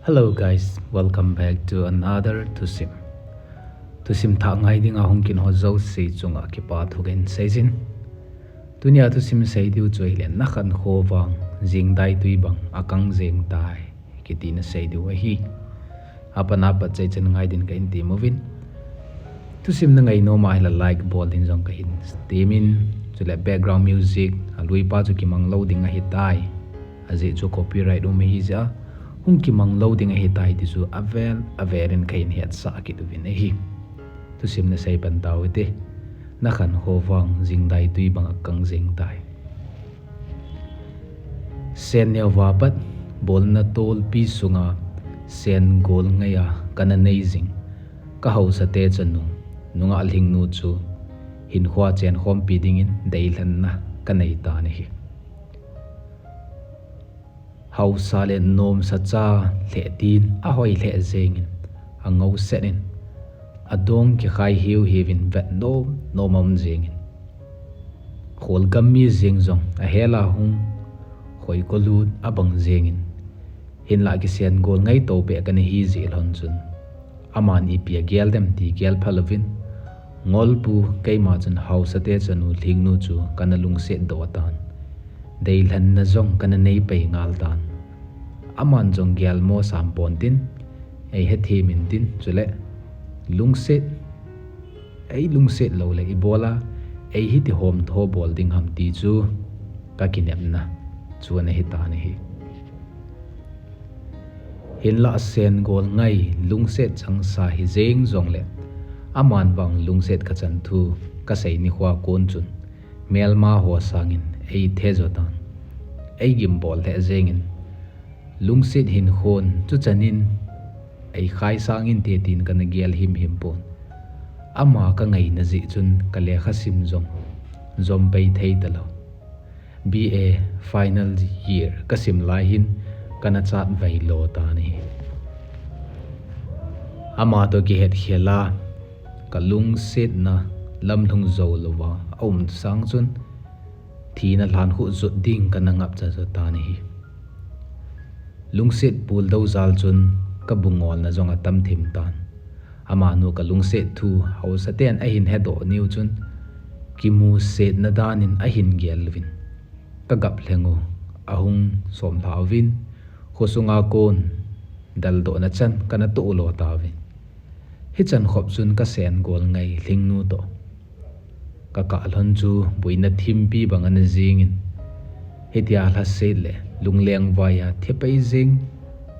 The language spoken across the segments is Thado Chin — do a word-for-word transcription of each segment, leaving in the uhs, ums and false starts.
Hello guys, welcome back to another thusim. Thusim thah ngai dinga hung kin ho jouse chunga kipa thu kahin seijin. Tunia thusim sei diu chu ahile, na khankho vang jingdai tui bang akang jeng tai, kiti na sei diu ahi. Apat apat chai chan ngai din kahin ti uvin. Thusim na ngai nom ahile like bol din jong kahin temin, chule background music alui pa chu kimang lou ding ahitai. Ajeh chu copyright um ahi jeh a, hung kimang lou ding ahitai ti chu avel avel in kahin hetsah kit uvin ahi. Thusim na sei pan tau hite. Na khankho vang jingdai tui bang akang jeng tai. Sen neo va pat bolna tolpi sunga sen gol ngaiya kana nei jing ka haosate chanu, nungah lhingnu chu hinkhoa chenkhompi dingin deilhenna kanei tan ahi. Haosa le nomsa cha lheh tin ahoi lheh jengin, angou set in, adong kikhai hiu hiuvin vet nom nom a um jengin, kholgam mi jeng jong ahel a hung khoikolut abang jengin, hinlah kisen gol ngai to beh kana hi jeh lhon chun, aman ipi agel dem ti gel phal uvin, ngolpu keima chun haosate chanu lhingnu chu kana lungset doh tan, deilhenna jong kana nei pai ngal tan. Aman jong gelmo sam pon tin, eihethem in tin, chule lungset, ei lungset lou le ibola ei hiti homtho bol ding ham ti chu ka kinepna chu ana hi tan ahi. Hinlah sen gol ngai lungset changsa hi jeng jongle, aman vang lungset kachan thu kasei nikhoa kon chun, melma ho sangin ei the jo tan, ei gimbol lheh jengin, lungset hinkhon chu chanin ei khai sangin te tin kana gel himhim pon. Ama kangaina jeh chun kalekha sim jong jom pai thei talou. B A final year kasim lai hin kana chatvai lo tan ahi. Ama toh kihetkhel a kalungsetna lamlhung jou louva aum sang chun, thina lhankhuh jot ding kana ngapcha jo tan ahi. Lungset puldou jal chun kabungolna jong atam thim tan. Amanu kalungset thu haosaten ahin hedoh niu chun, kimusetna danin ahin gel uvin, kagap lheng u ahung somlha uvin, khosunga kon daldohna chan kana toh lo tauvin. Hichan khop chun kasen gol ngai lhingnu toh kakah lhon chu boina thimpi bang ana jingin, hitia lhaset le lungleng vaiya thi pai jing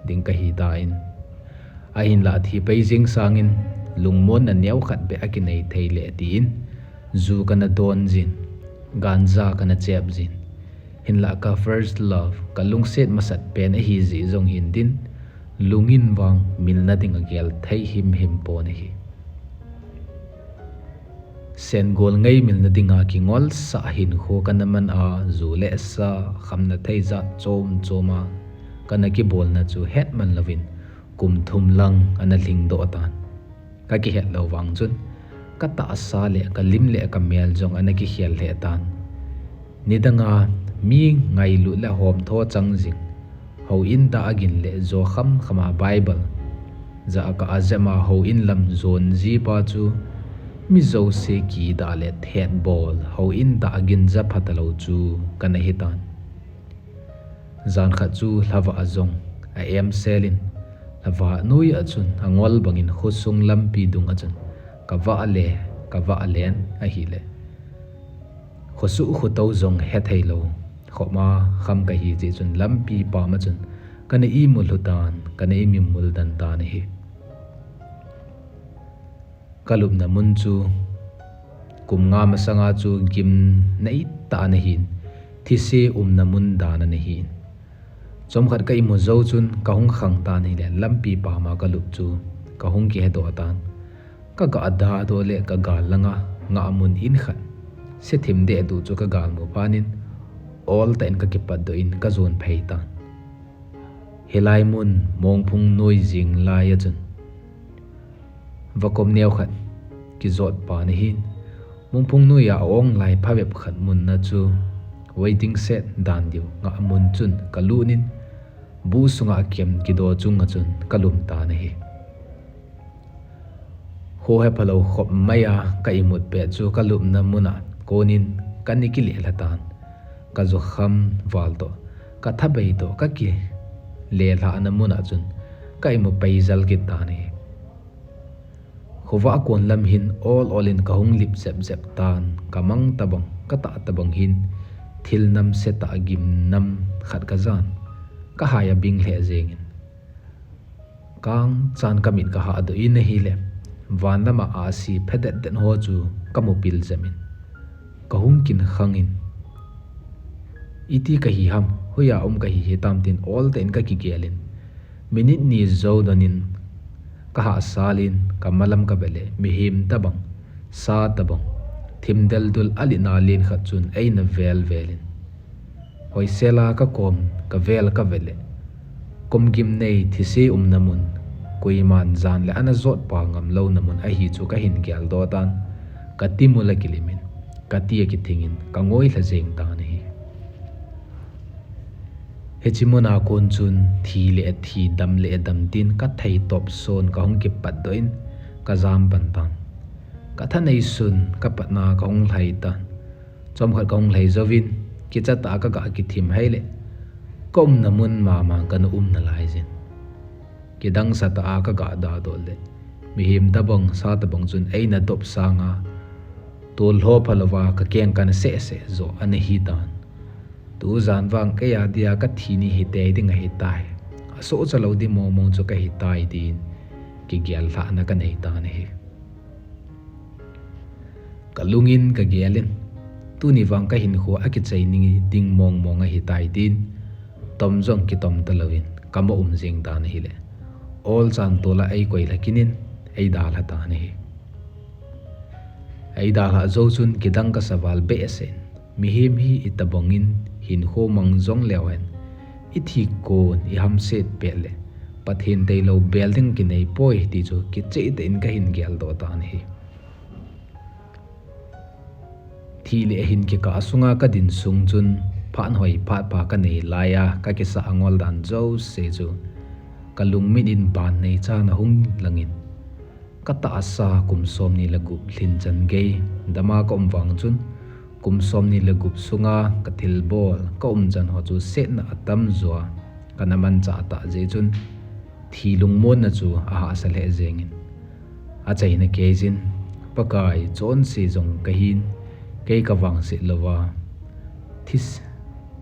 ding kahi tan, ahinlah thi pai jing sangin lungmonna neokhat beh akinei thei le tin, ju kana don jin, ganja kana chep jin. Hinlah ka first love, kalungset masat pen ahi jeh jong hin tin, lungin vang milna ding agel thei himhim pon ahi. Sen gol ngai milna dinga kingolsah hinkho kana man a, ju le sa, khamna thei jat chom choma kana kibolna chu hetman louvin kum thum lang ana lhingdoh tan. Kakihet lou vang chun, katahsa le kalim le kamel jong ana kikhel lheh tan. Nidanga mi ngailut le homtho chang jing, houin dah agin le jo khamkhama Bible ja akah a jema houin lam jon jipa chu, mi jouse kidah le thetbol houin dah agin ja phatalou chu kana hitan. Jan khat chu lhavah jong a-emsel in, lhavah noiya chun angol bangin khosung lampi dunga chun kavah le, kavah len ahile, khosuh khotou jong hetheilou khopma kham kahi jeh chun lampi pama chun kana imut lhu tan, kana imimul den tan ahi. Kalupna mun chu kum nga masanga chu gim neitah ana hin, thise umna mun dan ana hin. Chomkhat ka imu jou chun kahung khang tan ahile lampi pama kalup chu kahung kihedoh tan. Kagah dahdoh le kagal langa ngahmun in khat sethim dehduh chu kagalmu phatnin oltah in kakipatdoh in kajon phei tan. Hilai mun mongphung noi jing laiya chun vakom neokhat kijot pan ahin, mongphung noiya a-ong lai phabep khat munna chu waiting shed dan diu ngahmun chun kalutnin, bu sunga kem kido chunga chun ka lum tan ahi. Kho hephalou khop mai a ka imut pet chu ka lupna muna konin ka ni kilehla tan. Ka zukham val toh, ka thabei toh ka kilehla na muna chun ka imu peijal kit tan ahi. Khovah kon lam hin ol ol in ka hung lip zep zep tan, ka mang tabang, ka tah tabang hin thil nam se tah gim nam khat ka jan, ka hai a bing lheh jengin. Kang chan ka mit ka hah doh in ahile, van lama ahsi phedet det ho chu ka mu pil zem in. Ka hung kin khang in. Iti ka hi ham, hoiya um ka hi hitam tin ol tah in ka kigel in. Minute ni jou don in ka hah sal in, ka malam ka vele, mihem tabang, sa tabang, thim del dul a lina lin khat chun eina vel vel in. Hoisela ka kom, ka vel ka vele. Kum gim nei thise umna mun, koiman jan le ana jot pa ngam louna mun ahi chu ka hin gel doh tan, ka ti mul a kilim in, ka ti a kithing in, ka ngoi lha jeng tan ahi. Hichi muna kon chun thi le thi, dam le dam tin ka thei top son ka hung kipat doh in ka jam pan tan. Ka thanei sun ka patna ka hung lhai tan. Chomkhat ka hung lhai jouvin, kicha tah a ka ga kithim hai le, ka umna mun mama ka na um nalai jin. Kidang sa tah a ka ga da doh le, mihem tabang sa tabang chun eina dop sanga, tol ho phalouva ka keng ka na seh seh jo ana hi tan. Tu jan vang kei a dia ka thi ni hi tei ding ahi tai. A soh cha lou di mong mong chu ka hi tai tin, kigel lhahna ka nei tan ahi. Ka lungin ka gel in, tuni vang ka hinkho a kichai ni ding mong mong ahi tai tin, tom jong kitom ta louvin, ka mo um jing tan ahile. Ol chan tol a ei koi lha kin in, ei dalha tan ahi. Ei dalha jou chun kidang ka sa val behseh in, mihem hi itabang in hinkho mang jong leu hen, i thi kon i hamset pet le, Pathen tailou bel ding kinei poi ti chu kicheh tah in ka hin gel doh tan ahi. Thi le hin kikah sunga ka din sung chun phat hoi phat pha ka nei lai a ka kisa angol dan jouse chu ka lungmit in ban nei chan a hung lang in, ka tahsa kum som ni le gup lhin chan gei dama ka um vang chun kum som ni le gup sunga ka thilbol ka um chan ho chu setna atam jo a ka na manchah tah jeh chun thi lungmonna chu ahahsa lheh jeng in. Achaina kei jin, Pakai, chonse jong ka hin, kei ka vangset louva, this-,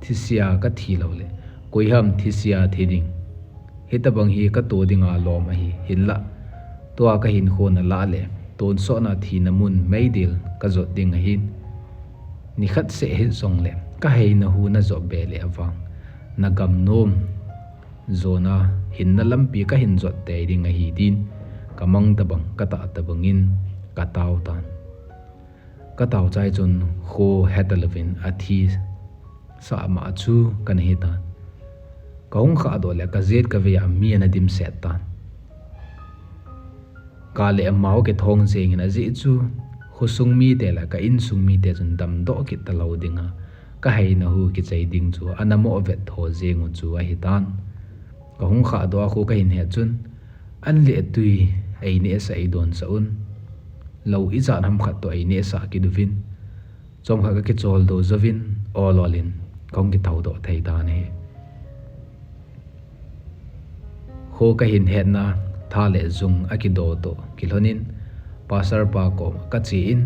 thisia ka thi lou le, koi ham thisia thi ding. Hitabang hi ka to dinga lom ahi, hinlah, tua ka hinkho na lah le, tonsot na thina mun meidil ka jot ding ahin. Nikhat seh hijong le, ka heina hu na jop be le avang, na gam nom jona hinna lampi ka hin jot tei ding ahi tin, ka mang tabang, ka tah tabang in ka tao tan. Ka tao chai chun kho heta louvin athi sah ma chu ka na hi tan. Ka hung khah doh le ka jet ka vei a mi ana dimset tan. Ka le amau kithong jeng in ajeh chu, khosung mite le ka insung mite chun damdoh kit talou ding a, ka heina hu kichai ding chu ana mo vet tho jeng u chu ahi tan. Ka hung khah doh a kho ka hin het chun, an le tui ei nehsah ei donsah un, lou ijat ham khat toh ei nehsah kit uvin, chomkhat ka kichol doh jouvin, ol ol in ka hung kithou doh thei tan ahi. Kho ka hin hetna, tha le jung a kido toh kilhon in, Pastor pa kom ka che in,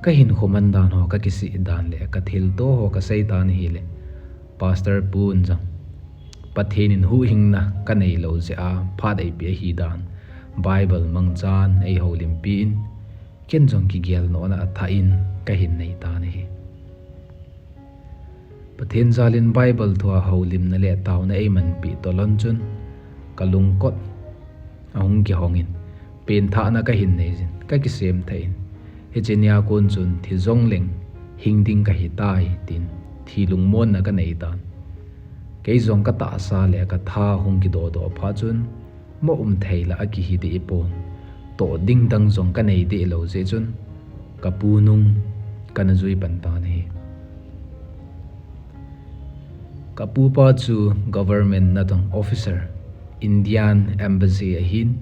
ka hinkho man dan ho ka kisih dan le ka thilto ho ka sei tan ahile, Pastor pun jong, Pathen in huhhingna ka nei lou jeh a phat ei pe ahi dan, Bible mangchan ei houlimpi in, ken jong kigel nona athah in ka hin nei tan ahi. Pathen jal in Bible thua houlimna le taona ei manpi toh lon chun, ka lungkot ahung kihong in, penthahna ka hin nei jin, ka kisem thah in, hiche nia kon chun thi jong leng hing ding ka hi tai, tin thi lungmonna ka nei tan. Kei jong ka tahsa le ka tha hung kido doh phat chun, mo um thei la a kihi deh pon. Toh ding dang jong ka nei deh lou jeh chun, ka pu nung ka na jui pan tan ahi. Kapupa chu government natong officer, Indian embassy ahin,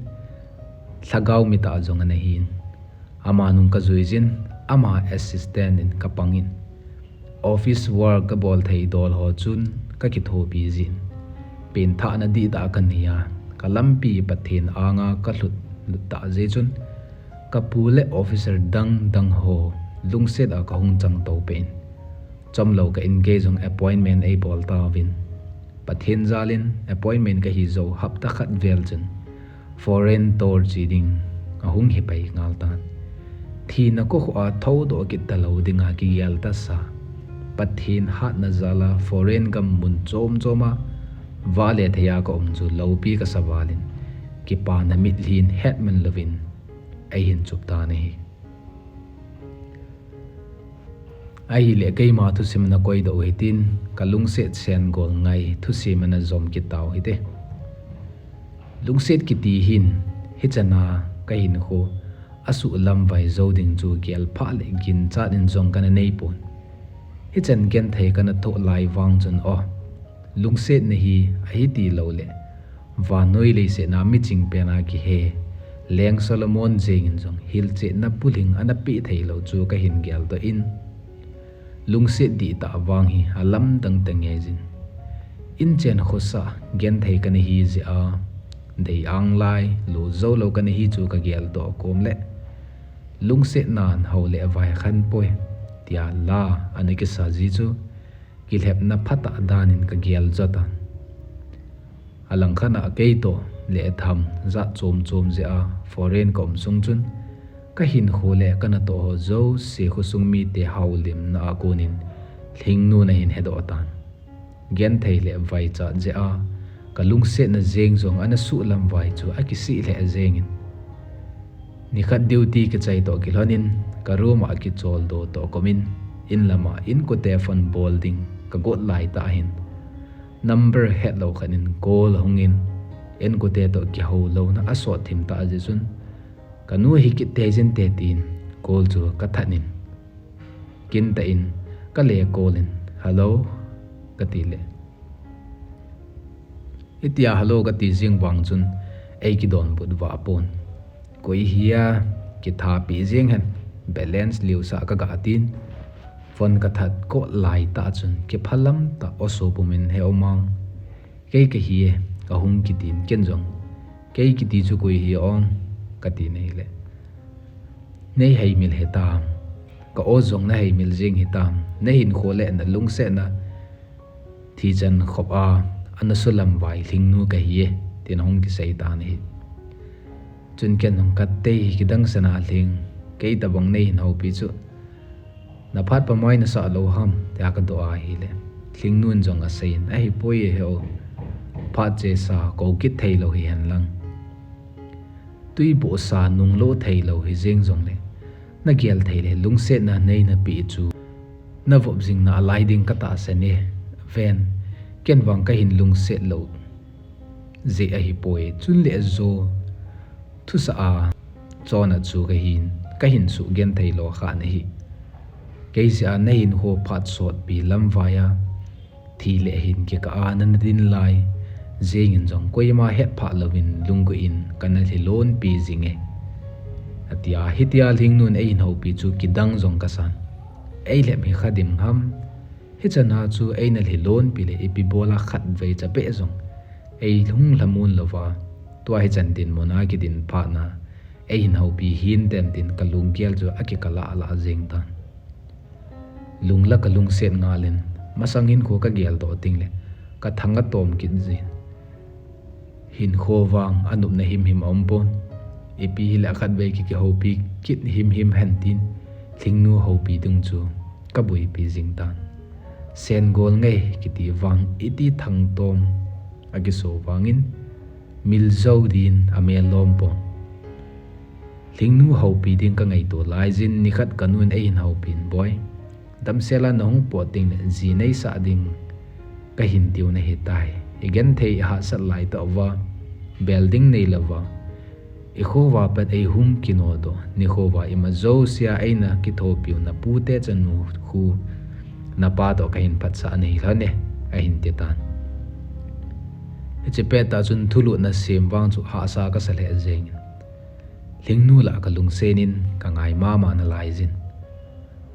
lhagao mitah jong ana hin. Ama nung kajui jin, ama assistant in kapangin. Office work kabol thei dol ho chun kakithopi jin. Pengthahna dihtah kanei a, kalampi Pathen anga kalhut lut tah jeh chun, kapu le officer dang dang ho lungset a kahung chang to peh in. Chomlou ka in gei jong appointment eibol tauvin. Pathen jalin appointment kahi jou hapta khat vel chun foreign tour che ding ahung hi pai ngal tan. Thina kokhuh a thoudoh kit talou dinga kigel tasa. Pathen hatna jala foreign gam mun chom chom a vale thei a ka um chu loupi kasa valin kipana mitlhin hetman louvin eihin chup tan ahi. Ahileh keima thusim ana koidoh u hitin, kalungset sengol ngai thusim ana jom kit tau hite. Lungset kiti hin, hichana kahinkho asuhlamvai jou ding chu gelphah le ginchat in jong kana neipon. Hichan genthei kana thoh lai vang chun o, lungsetna hi ahi tilou le, vannoi leiset a miching pen a kihe Leng Solomon jengin jong hilchetna pulhing ana peh theilou chu kahin geldoh in, lungset dihtah vang hi alamdang tah ngei jin. Inchen khosah genthei kana hi jeh a, deiang lai, lut joulou kana hi chu kageldoh kom le, lungsetnan hou le vai khan poi, tia la ana kisa ji chu kilhepna phatah danin kagel jo tan. Alangkhat a keitoh le atham jat chom chom jeh a foreign ka um sung chun, kahinkho le kanatoh ho jouse khosung mite houlimna a konin Lhingnun ahin hedoh tan. Genthei le vaichat jeh a kalungsetna jeng jong ana suhlamvai chu akisih lheh jengin. Nikhat duty kichai toh kilhonin ka room a kicholdo toh komin, inlama inkote phone bol ding kagot laitah hin, number hetlou khat in call ahungin, inkote toh kihoulou na asot thim tah jeh chun, kanu hi kit tei jinte tin call chu kathat in, kintah in kale call in, hello, kati le, hitia hello kati jeng vang chun eikidonbut vah pon. Koi hia, kithapi jeng hen, balance liusah kaga tin, phone kathat kot laitah chun kiphalam tah o sopumin, he o mang, kei kahi e, kahung kitin ken jong, kei kiti chu koi hi ong, kati nahile, neiheimil hitam, ka o jong naheimil jeng hitam, nahinkho le nalungsetna thichan khop a ana sulamvai Lhingnu kahi e, tin ahung kisei tan ahi. Chun ken jong katei kidang sana Lhing, kei tabang neihin houpi chu naphat pamai nasah lou ham, tia kadoh ahile, Lhingnun jong aseiyin, ahipoi e he o, phat chesa kou kit theilou hihen lang, twibohsa nunglo theilou hijeng jongle, nagel theile lungsetna neina peh chu navop jingna alai ding katahsan e. Ven, ken vang kahin lungset lou jeh ahipoi, chunle jo thusah a chonna chu kahin, kahin suhgenthei lo kha nahi. Kei jeh a nahinkho phat sotpi lamvai a thi le hin kikah a nana din lai jengin jong koima hetphah louvin lunggot in kana lhilonpi jinge, atia. Hitia Lhingnun eihin houpi chu kidang jong kasan. Eilhep hi khadim ham? Hichana chu eina lhilonpi le ipi bola khatvei chapeh jong eihung lhamon louva, tua hichan dinmuna kidin phatna eihin houpi hintem tin kalunggel chu akikalah lah jeng tan. Lungla kalungset ngalin, masang hinkho kageldoh tengle kathang atom kit jin. Hinkho vang anopna himhim aumpon. Ipi hile khatvei ki, kihoupi kit himhim hen tin, Lhingnu houpi ding chu kaboipi jing tan. Sengol ngai kiti vang iti thangtom akiso vangin, mil jou din amel lompon. Lhingnu houpi ding kangaito laijin nikhat kanun eihin houpin, Boi, damsela nahung pot tengle ji neisah ding kahin tiu nahitai. Igenthei ihahsat laitah uva, bel ding neilouva, ikhova pat eihung kinodoh, nikhova ima jousea eina kithopiu napute chanu khu napa toh kahin phatsah nahi lhon e. ahin ti tan. Hiche pettah chun thulutna sem vang chu hahsa kasa lheh jengin, Lhingnu lah kalungset in kangai mama nalai jin.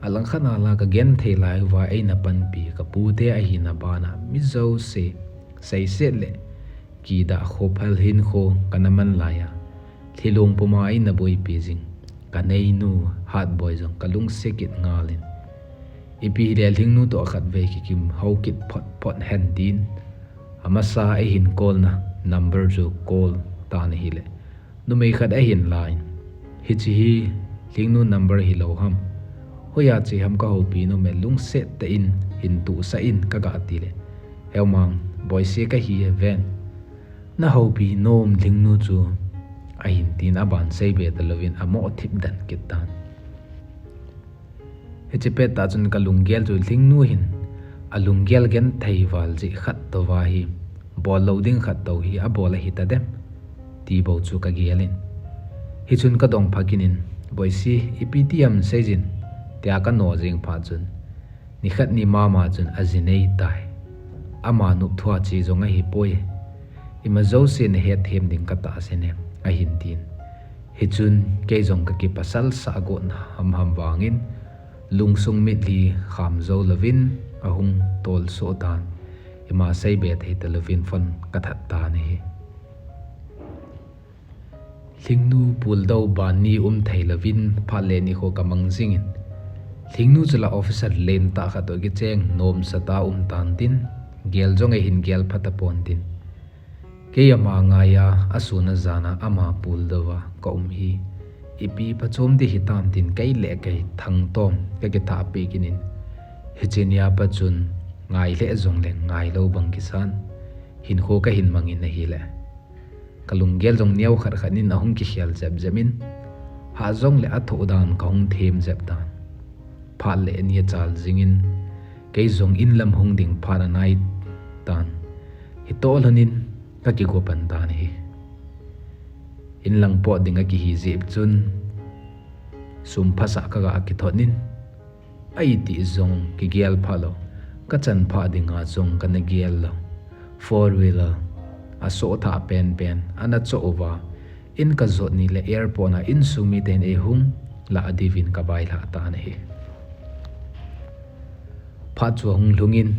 Alangkhat a la kagenthei lai uva eina panpi kapute ahina bana mi jouse seiset le kidah khophal hinkho kana man laiya, lhilung puma eina boipi jing kaneinu Hatboi jong kalungset kit ngalin, ipi hile Lhingnu toh khatvei kikim hou kit phot phot hen tin, amasa eihin call na number chu call tan ahile, numei khat ahin la in, hiche hi Lhingnu number hilou ham, hoiya che ham kahoupi nom e, lungset tah in hin tuhsah in kaga tile, Heumang, Boise kahi e ven, nahoupi nom Lhingnu chu, ahin tin aban seibe talouvin amoh thip den kit tan. Hiche pettah chun kalunggel chu Lhingnu hin alunggel genthei val jeh khat touva hi bol lou ding khat tou hi abol ahitadem, ti bou chu kagelin. Hichun kadong phakin in, Boise, ipi ti ham seijin, tia kano jeng phat chun, nikhat ni mama chun ajinei tai. Ama nopthua che jong ahipoi. Ima jouse nahetthem ding katahsan e, ahin tin. Hichun kei jong kakipasal sah got hamham vangin, lungsung mitlhi kham jou louvin ahung tolsoh tan, ima seibe thei talouvin phone kathat tan ahi. Lhingnu puldou ban ni um thei louvin phat le nikho kamang jingin, Lhingnu chu la officer lentah khat toh kicheng nomsatah a um tan tin, gel jong eihin gel phatapon tin, kei ama ngaiya asun ajana ama puldouva kaum hi ipi phachom ding hitam tin, kei le kei thangtom kakithahpeh kit in, hiche nia pat chun ngai lheh jongle ngailou bang kisan hinkho kahin mangin ahile, kalunggel jong neokhat khat in ahung kikhel jep jep in, hah jongle athoh dan kahung them jep tan. Phat le ni achal jingin, kei jong inlam hung ding phat anai tan. Hitoh lhonin kakigo pan tan ahi. Inlang pot ding akihi jeh chun, sum phasah kaga kithot in, aiti jong kigel phalou, kachan pha dinga jong kana gel lou. Four wheeler asohthah penpen ana choh uva, in kajot ni le airport a insung miten eihung lah diuvin kavailhah tan ahi. Phat chu ahung lhungin,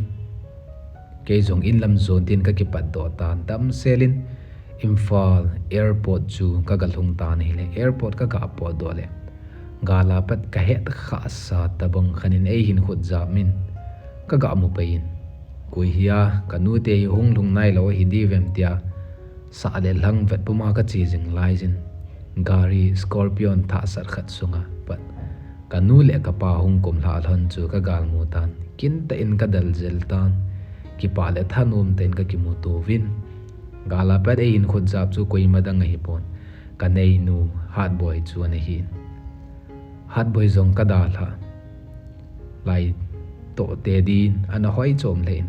kei jong inlam jon din kakipatdoh tan, damselin Imphal airport chu kaga lhung tan ahile, airport kaga potdoh le, gal a pat kahet khahsa tabang khat in eihin khut jap in, kaga mupaiyin, koi hia, kanute hi hung lhung nailou ahi diuvem tia, sah le lhang vet puma kache jing laijin, gari Scorpion thahsat khat sunga pat kanu le kapa hung kumlhah lhon chu kagalmu tan, kintah in kadel jel tan, kipah le thanom tah in kakimuto uvin, gal a pat eihin khut jap chu koima dang ahipon, kaneinu Hatboi chu ana hin. Hatboi jong kadalhah lai toh te din ana hoi chom lheh in,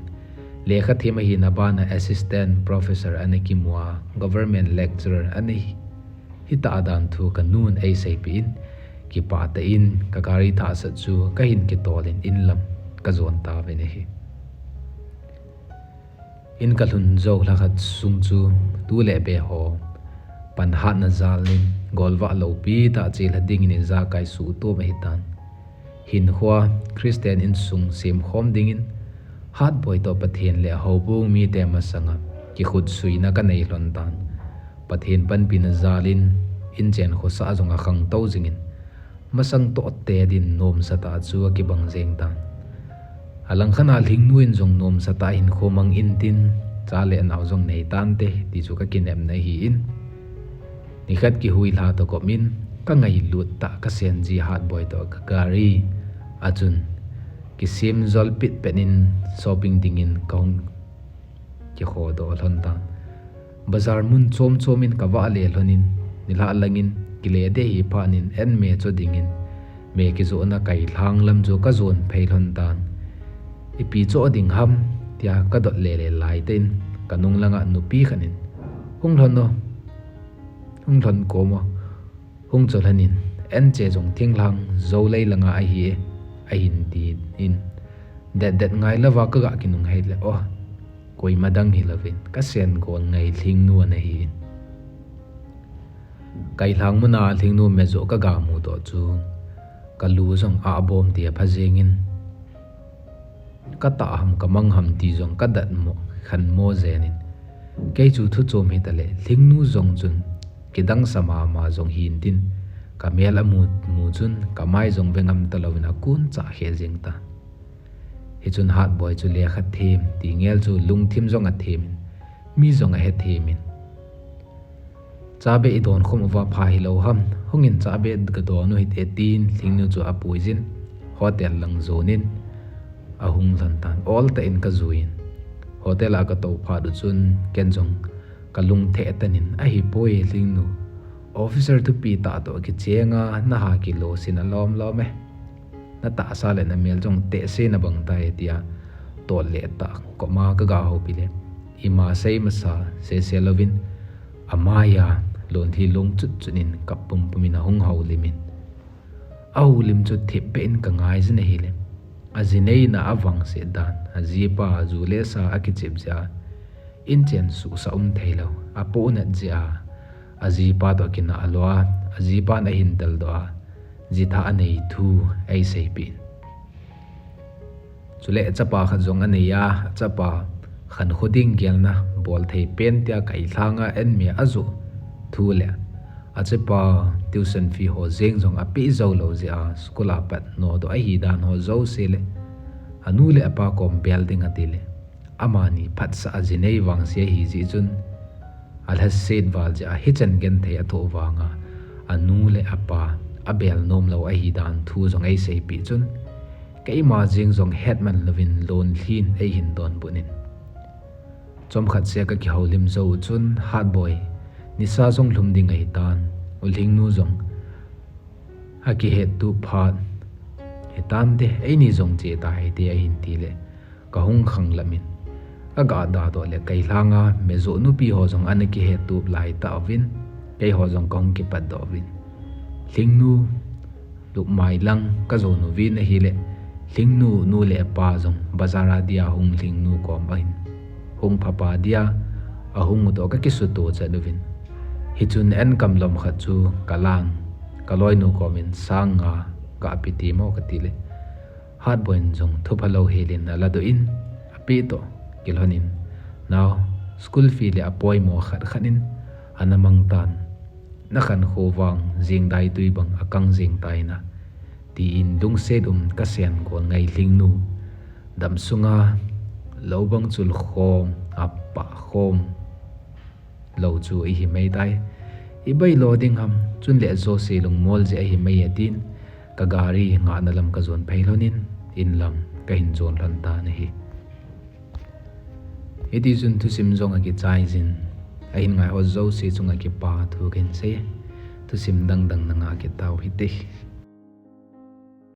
lekha them ahina bana assistant professor ana kimu a, government lecturer ana hi, hitah dan thu kanun eiseipeh in, kipah tah in kagari thahsat chu kahin kitolin inlam kajon tauvin ahi. In kalhun jou lhakhat sung chu tu le be ho panhatna jalin golvah loupi tah chelha dingin ijakai suhtom ahitan. Hinkhoa Christian insung semkhom dingin Hatboi toh Pathen le houbung mite masanga kikhutsuina kanei lhon tan. Pathen panpina jalin inchen khosah jong akhangtou jingin, masang toh te din nomsatah chu akibang jeng tan. Alangkhat a Lhingnu in jong nomsatah hinkho mang intin, cha le nao jong neitante ti chu kakinepna ahin, nikhat kihuilha toh kop in kangailut tah kasenji Hatboi toh kagari a chun kisem jolpit pet in shopping dingin kahung kikhodoh lhon tan. Bazar mun chom chom in kavah le lhonin, nilhah langin kile deh hi phatnin an me cho dingin, me kijohna kailhang lam chu kajon phei lhon tan. Ipi cho ding ham tia kadot lele laitah in kanung langa nupi khat in, hung lhon o, hung lhon kom o, hung cho lhonin, anche jong thinglhang jou lei langa ahi e, ahin tin, detdet ngailouva kaga kinunghei le, o, Koima dang hilouvin, ka sen gon ngai Lhingnu ana hin. Kailhang muna Lhingnu mejoh ka ga mu toh chu, ka lu jong a bom tia pha jengin, ka tah ham ka mang ham ti jong ka dat mo, khan mo jenin. Kei chu thu chom hitale, Lhingnu jong chun kidang sa mama jong hin tin, ka mel a mu, mu chun ka mai jong ve ngam talouvin a kun cha khe jeng ta. Hichun Hatboi chu lekha them, ti ngel chu lungthim jong a themin, mi jong a he themin. Chabeh i don khom uva pha hilou ham, hungin chabeh ka don u hite tin, Lhingnu chu a puijin, hotel lang jonin, a hung lhon tan, ol tah in ka juiyin. Hotel a ka tou phat u chun, ken jong ka lung theh tanin, ahi poi Lhingnu. Officer thupi tah toh kichenga, na ha kilo sin a lom lom e. Na tahsa le na mel jong tehse na bang tai tia, tol le tah koma ka ga houpi le, ima sei masa sese louvin, a maiya lonthi long chut chut in kap pum pum in a hung houlimin. A houlim chu thip beh in ka ngai jin ahile, a jinei na a vangse dan, a jipa ju le sa a kichep jeh a, in chen suhsa um thei lou, a pohnat jeh a, a jipa toh kinah lou a, a jipan a hin tel doh a, jitha a nei thu ei seipeh in. Chule chapa khat jong a nei a, chapa khankho ding gelna bol thei pen tia Kailhang a en mi a joh thu le, a chapa tuition fee ho jeng jong a pe jou lou jeh a, school a pat nodoh ahi dan ho jouse le, a nu le a pa kom bel ding ati le, amani phatsah a jinei vangse ahi jeh chun, a lhaset val jeh a hichan genthei a thoh vanga, a nu le a pa a bel nom lou ahi dan thu jong ei seipeh chun, keima jeng jong hetman louvin lonlhin ei hin donbut in. Chomkhat seh ka kihoulim jou u chun Hatboi nisa jong lhum ding ahi tan, U Lhingnu jong a kihettup phat hitante, eini jong che ta hite ahin ti le, ka hung khanglam in, ka ga da doh le Kailhang a mejoh nupi ho jong ana kihettup lai tah uvin, keiho jong ka hung kipat doh uvin. Lhingnu lupmai lang ka jon uvin ahile, Lhingnu nu le pa jong bazar a dia hung Lhingnu kom ahin hung phapa dia a hung u toh ka kisuto chat uvin. Hichun enkam lom khat chu ka lang, ka loinu komin sang nga ga pe ti mo kati le, Hatboi in jong thupha lou helin a ladoh in, a pe toh kilhon in, nao, school fee le a poimo khat khat in ana mang tan, na khankho vang jing dai tui bang a kang jing tai na, tin lungset um ka sen gon ngai Lhingnu. Dam sunga lou bang chul khom, a pah khom lou chu ihi mai tai. I bailo ding ham, chun le jouse lungmol jeh ahi mai e tin, ka gari ngahna lam ka jon phei lhon in, in lam ka hin jon lhon tan ahi. Hiti chun thusim jong a kichai jin, ahin ngai ho jouse chunga kipa thu ka hin sei. Thusim dang dang na ngah kit tau hite.